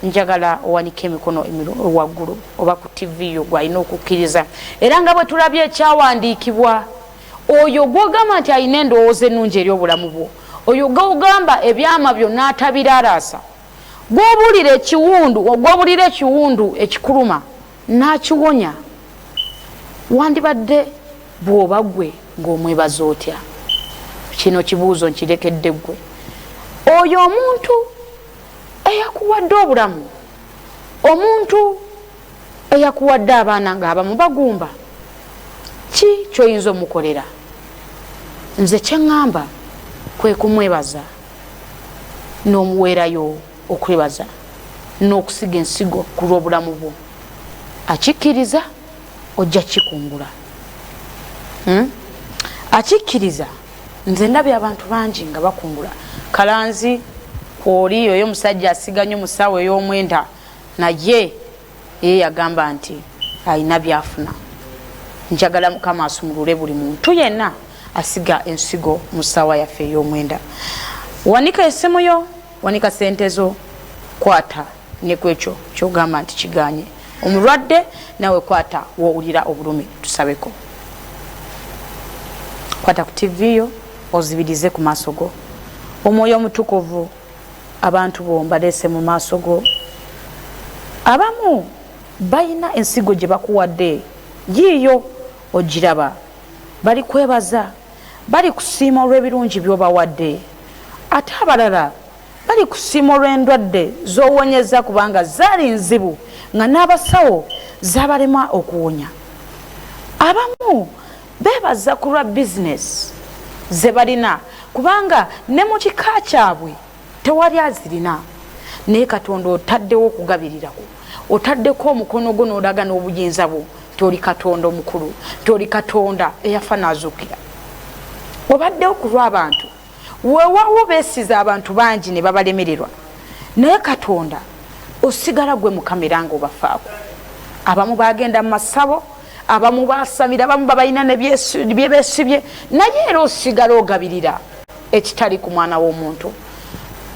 njagala owanike emikono waggulu oba ku TV yo, gwalina okukkiriza. Era nga bwe tulabye ekyawandiikibwa, oyo gwogamba nti alina endowooza ennungi eri obulamu bwo, oyo gwogamba ebyama byonna atabiraraasa, gwobulira ekiwundu, gwobulira ekiwundu ekikuluma n'akiwonya, wandibadde bw'oba gwe ng'omwebaza otya? Kino kibuuzo nkirekedde ggwe. Oyo omuntu eyakuwadde obulamu. Omuntu eyakuwadde abaana ng'abamu bagumba, ki ky'oyinza omukolera? Nze kye ŋŋamba kwe kumwebaza n'omuweerayo okwebaza n'okusiga ensigo ku lw'obulamu bwo. Akikkiriza ojja kikungula. Hmm? Akikkiriza. Nze ndabye abantu bangi nga bakungula. Kalanzi kwoli oyo omusajja asiga nnyo mu ssaawa ey'omwenda, naye ye yagamba nti alina byafuna. Njagala Mukama asumulule buli muntu yenna asiga ensigo mu ssaawa yaffe ey'omwenda. Wanika essimu yo, wanika sente zo, kwata ne ku ekyo ky'ogamba nti kiganye. Omulwadde nawe kwata w'owulira obulumi, tusabeko. Kwata ku TV yo ozibirize ku maaso go. Omwoyo Omutukuvu, abantu bo mbaleese mu maaso go. Abamu balina ensigo gye bakuwadde, yiiyo ogiraba, bali kwebaza, bali kusiima olw'ebirungi by'obawadde. Ate abalala bali kusiima olw'endwadde z'owonyezza kubanga zaali nzibu nga n'abasawo zabalema okuwonya. Abamu beebaza ku lwa bizinesi ze balina kubanga ne mu kika kyabwe tewali azirina, naye Katonda otaddewo okugabirirako, otaddeko omukono gwo n'olaga n'obuyinza bwo nti oli Katonda omukulu, nti oli Katonda eyafa n'azuukira. Obaddewo ku lw'abantu. Weewaawo beesize abantu bangi ne babalemererwa, naye Katonda osigala gwe Mukama era ng'obafaako. Abamu baagenda mu masabo, abamu baasamira, abamu babalina ne bye beesibye, naye era osigala ogabirira ekitali ku mwana w'omuntu.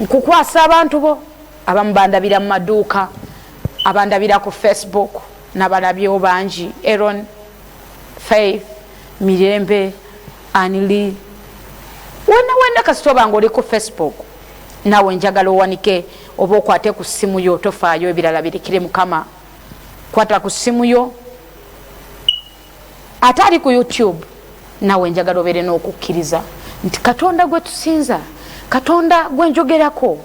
Nkukwasa abantu bo, abamu bandabira mu maduuka, abandabira ku Facebook, nabalabyewo bangi, Aaron, Faith, Mirembe, Anili, wena wena kasita oba nga oli ku Facebook nawe njagala owanike oba okwate ku ssimu yo, tofaayo ebirala birekere Mukama. Kwata ku ssimu yo. Ate ali ku YouTube nawe njagala obeere n'okukkiriza nti Katonda gwe tusinza, Katonda gwe njogerako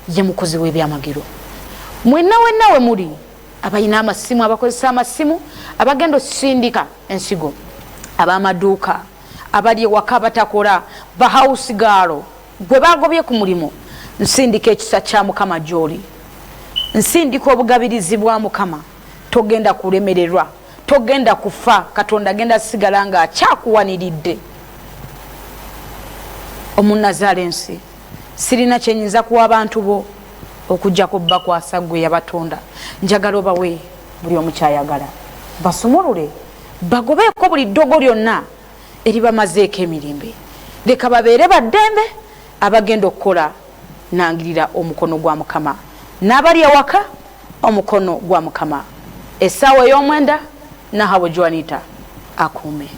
ye mukozi w'ebyamagero. Mwenna wenna we muli abalina amasimu, abakozesa amasimu, abagenda osindika ensigo, ab'amaduuka, abali ewaka abatakola, ba house girl gwe bagobye ku mulimu, nsindika ekisa kya Mukama gy'oli, nsindika obugabirizi bwa Mukama. Togenda kulemererwa, togenda kufa, Katonda agenda sigala nga akyakuwaniridde. Omunazalensi, sirina kyenyinza kuwa abantu bo okujjako bakwasa gwe yabatonda. Njagala obawe buli omu kyayagala, basumulule, bagobeeko buli ddogo lyonna eribamazeeko emirembe, leka babeere baddembe abagenda okukola. Nangirira omukono gwa Mukama n'abali ewaka, omukono gwa Mukama. Essaawa ey'omwenda, Nahabwe Joanita akuume.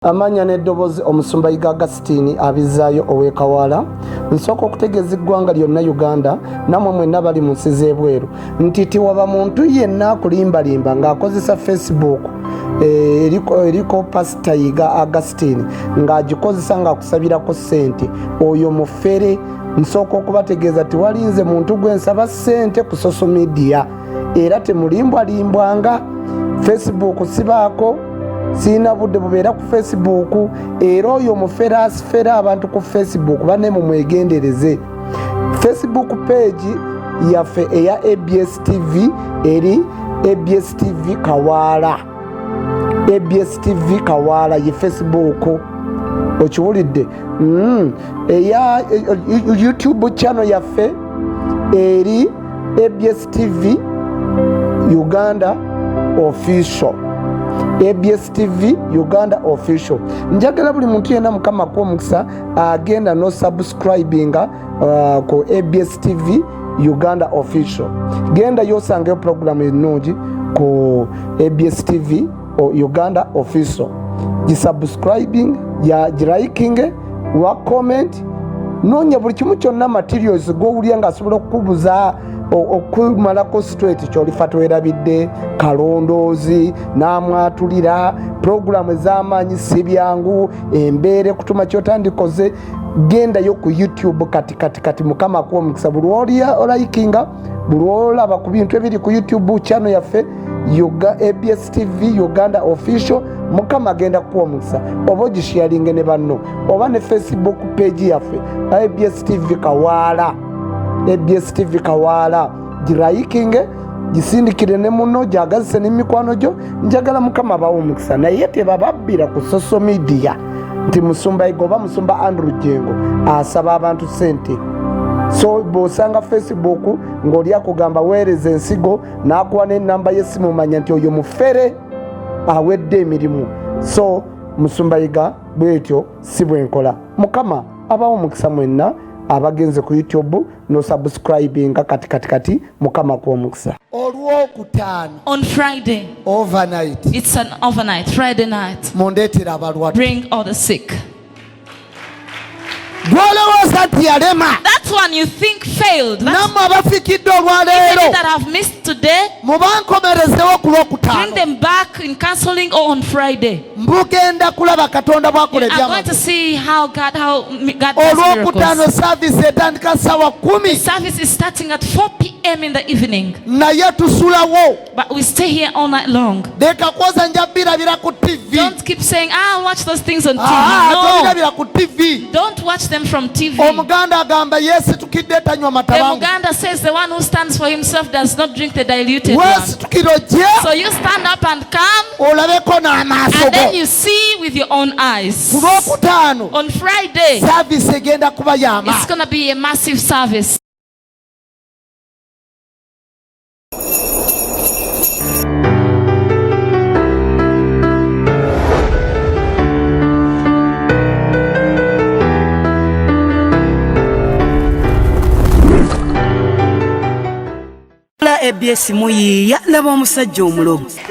Amannya n'eddobozi Omusumba Yiga Augustine abizzaayo ow'e Kawaala. Nsooka okutegeeza eggwanga lyonna Uganda nammwe mwenna bali mu nsi z'ebweru nti tiwaba muntu yenna akulimbalimba ng'akozesa Facebook eh, eriko Pasita Yiga Augustine ng'agikozesa ng'akusabirako ssente, oyo mufere. Nsooka okubategeeza tiwalinze muntu gwe nsaba ssente ku social media. Era temulimbwalimbwanga, Facebook sibaako, sirina budde bubeera ku Facebook. Era oyo mufere asifera abantu ku Facebook, banne mumwegendereze. Facebook page yaffe eya ABS TV eri ABS TV Kawaala, ABS TV Kawaala ye Facebook, okiwulidde? Eya YouTube channel yaffe eri ABS TV Uganda Official, ABS TV Uganda Official. Njagala buli muntu yenna Mukama akuwa omukisa agenda no subscribinga ku ABS TV Uganda Official. Genda yosangeyo programu ennungi ku ABS TV Uganda Official, gisubscribing, ya giliking, wa comment, noonya buli kimu kyonna materials gwowulira nga asobola okukubuza Okumalako straight kyolifa twerabidde kalondoozi n'amwatulira puroguramu ez'amaanyi si byangu embeera ekutuma kyotandikoze. Gendayo ku YouTube kati kati kati. Mukama akuwa omukisa. Buli lwoli olayikinga, buli lwolaba ku bintu ebiri ku YouTube channel yaffe ABS TV Uganda Official, Mukama agenda kukuwa omukisa. Oba ogisharinge ne banno, oba ne Facebook page yaffe ABS TV Kawaala, ABS TV Kawaala, girayikinge, gisindikire ne muno, gyagazise n'emikwano gyo. Njagala Mukama abawa omukisa. Naye tebababbira ku social media nti Musumba Igo oba Musumba Andrew Jengo asaba abantu sente. So bw'osanga Facebook ng'oli akugamba weereza ensigo n'akuwa n'enamba y'essimu, manya nti oyo mufere awedde emirimu. So Musumba Yiga bwetyo si bwenkola. Mukama abawo omukisa mwenna abagenze ku YouTube nosubscribinga kati kati kati. Mukama kuwa omukisa. Olwokutaano On Friday, overnight. It's an overnight, Friday night. Mundeetera abalwadde. Bring all the sick. Gwolowooza nti yalema. That one you think failed. That's Nammwe abafikidde olwaleero many that have missed today. Mubankomerezewo ku Bring lwokutaano. Them back in counseling or on Friday. Mugenda kulaba Katonda bwakola You are going ebyamagero. To see how God does Olwokutaano miracles. saavisi etandika ssaawa 10. The service is starting at 4 p.m. in the evening. Naye tusulawo. But we stay here all night long. Leka kwoza nja birabira ku TV. Don't keep saying, "Ah, watch those things on TV." Ah, No. tobirabira ku TV. Don't watch them from TV. Omuganda agamba yeesitukidde tanywa The matabangu. Muganda says the one who stands for himself does not drink the diluted one. Weesitukira ojje So you stand up and come, olabeko n'amaaso and then go. You see with your own eyes. Ku lwokutaano On Friday, saavisi egenda kuba it's y'amaanyi. going to be a massive service. La ABS muyiiya laba omusajja omulogo.